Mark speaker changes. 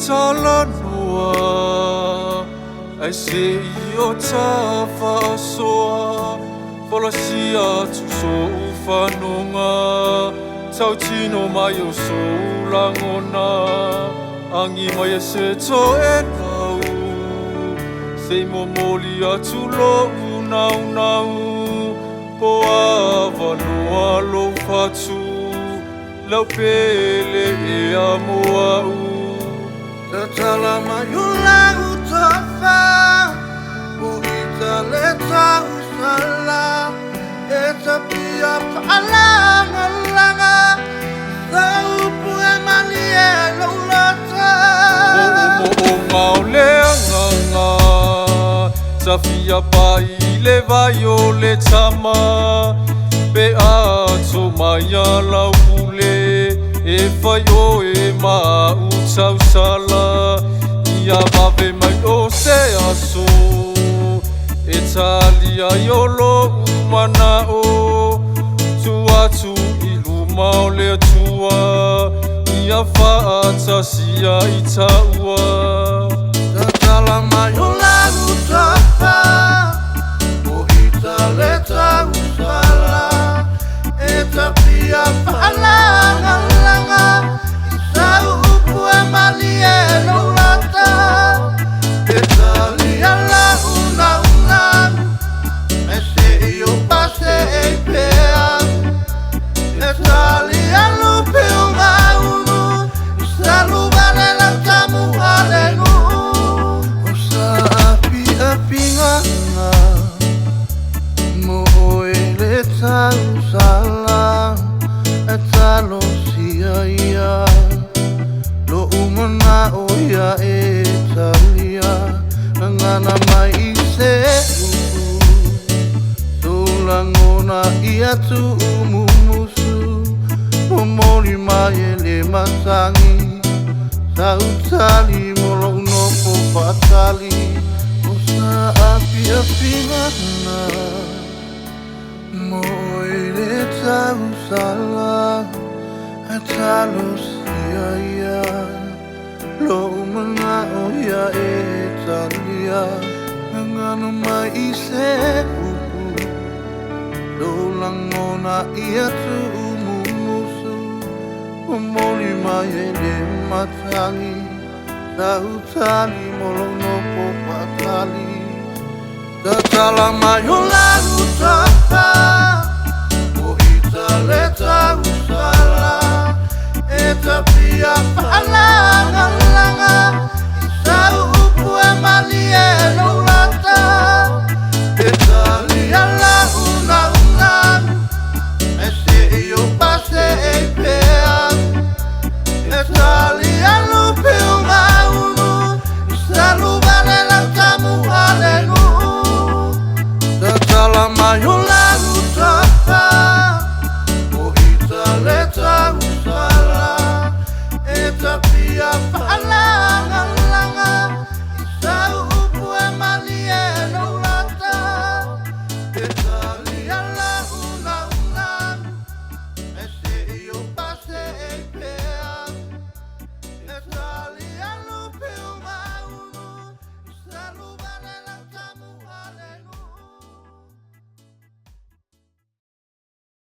Speaker 1: talanoa ai se i o tawhaasoa Folasia tu so'u fanoga Tautino mai o so'u lagona Agi mai e se to'enau Sei momoli atu lo'u naunau Po avanoa lou fatu Lau pele e a mo a'u
Speaker 2: Tatala mai o lau tofa O ita le tausala E tapia faalagalaga Sa upu e malie lou loto
Speaker 1: Mo'omo'oga o le agaga Safia pai le vai o le tama Pe ato mai a lau pule E fai oe ma a'u tausala Ia vave mai o se aso E talia ai o lo'u mana'o Tu atu i luma o le Atua Ia fa'atasia i ta'ua
Speaker 2: Tatala mai o lau tofa O ita le tausala E tapia faalagalaga I sa upu e malie lou loto E talia lau naunau E se i o pase e pea E talia lupe o gaunu I sa luvale lau tamu ale nuu O sa apiapigaga Mo oe le tausala E talosia ia Lo'u mana'o ia e talia Gagana mai i se upu Sou lagona ia tu'umumusu Momoli mai e le matagi Sautali mo lo'u nofo fa'atali O sa apiapigaga Mo oe le tausala E talosia ia Lo'u mana'o ia e talia Gagana mai i se upu Lou lagona ia tu'umumusu Momoli mai e le matagi Sautali mo lou nofo fa'atali Tatala mai o lau tofa O ita le tausala.